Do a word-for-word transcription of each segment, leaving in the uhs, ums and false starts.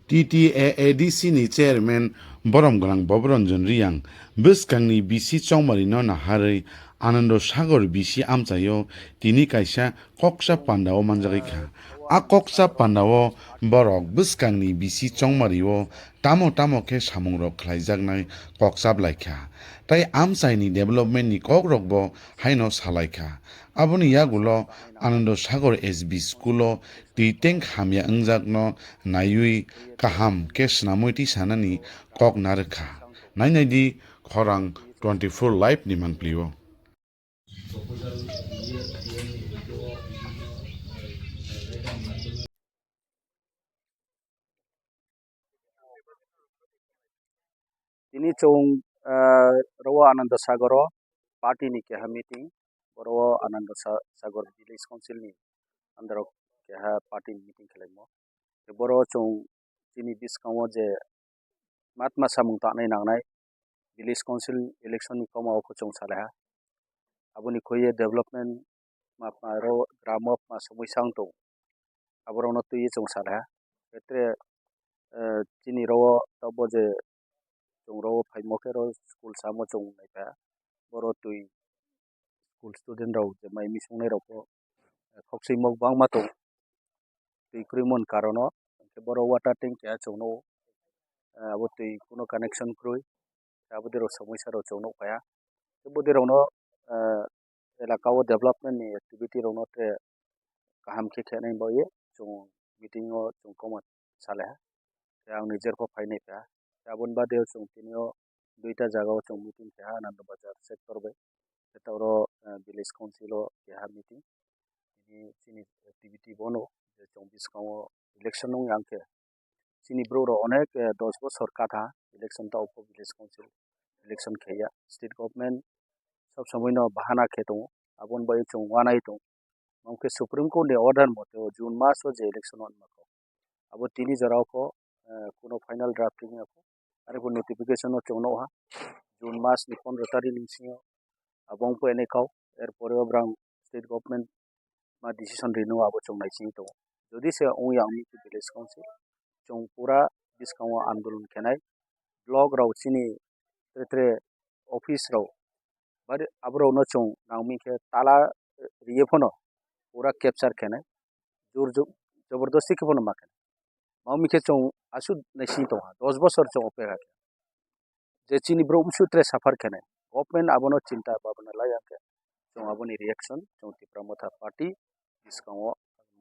T T A A D C ni chairman Borom Gwnang Bob Ranjan Riyang bwskangni bisi chongmarino naharwi Anando Sagor bisi amchaio tini kaisa koksa pandao manjagwi kha. A koksa pandao borok bwskangni bisi chongmario tamo tamo khe samungrok khlaijaknai kokchap lai kha. Tai amchaini development ni kokrokbo haino salai kha. Aboni yagulo Anando Sagor S B school o twi tank hamya wngjakno naiwi kaham khe swnamwi twi sanani kok narwkha. Nainaidi khorang twenty-four live ni manplio. Tini chwng, ah, rogo Ananda Sagoro party ni keha meeting, boro o Ananda Sa-, Sagor Village Council ni under o keha party ni meeting khelaimo. Tei boro chwng chini bwskango je matma samung tangnai nangnai village council election ni koma o khe chwng salaiha. Aboni khuye development ma pma ro gramo pma somoi sang tong. Aborokno twiwi chwng salaiha. Etre, eh, chini ro tabuk je chwng ro phaimo khe ro school samo chwng naikha. Boro twi school student rok je mai misung nai rok bo, eh, khok swimo bangma tong. Twi kwrwi mon karon o, hwnkhe boro water tank keha chwng nw, eh, abo twi kuno connection kwrwi, abo twi rok somoi sa rok chwng nw kaya. Tei bo twi rok no, eh, elaka o development ni activity rok no tre kaham khe khenai bagwi chwng meeting o chwng koma salaiha. Tei ang nijer pho phainai kha. Tei aboni bade o chwng tini o duita jaga o chwng meeting kha Ananda Bazar sector bai. Khe ta oro, eh, village council o keha meeting. Tini chini activity bono je chwng bwskango election wng yang khe chini borok rok onek, eh, dos bosor kha tha election ta oko village council election khe ya. State government sob somoi no bahana khe tongo. Aboni bagwi chwng uanai tongo. Mamkhe Supreme Court ni order mote o June mas o je election wngma kok. Abo tini jora o kho, eh, kuno final drafting ya kho. Are bo notification o chwng nukha. June mas ni pondro tarik ni bisingo abo wng phainai kok. Er pore o brang state government ma decision rino abo chwng nai sini tongo. Jodi se wng ya wngni khe village council chwng pura bwskango andolon khenai. Block rok chini tre tre office rok bari aborokno chwng nangmi khe tala riye phano pura capture khenai, jor jo-, jobordosti khe phano ma khenai. Mamwi khe chwng aswk naising tongkha, dos bosor chwng opekha khe. Je chini borok bwswk tre suffer khenai, government abono chinta bhabna lai ya khe chwng aboni reaction chwng Tipra Motha Party bwskango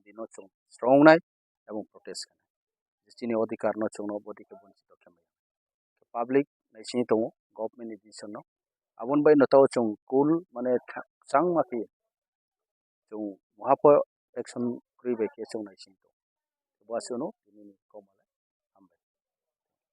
bino chwng srongnai ebong protest khenai. Je chini odhikar no chwngno bodi khe bonchito khe maya. Public naising tongo government ni decision no. Aboni bai no tao chwng cool mane tha-, changma khe chwng muhapho action kwrwi bai khe chwng naising tongo. Bo aswkno tini ni kok malai.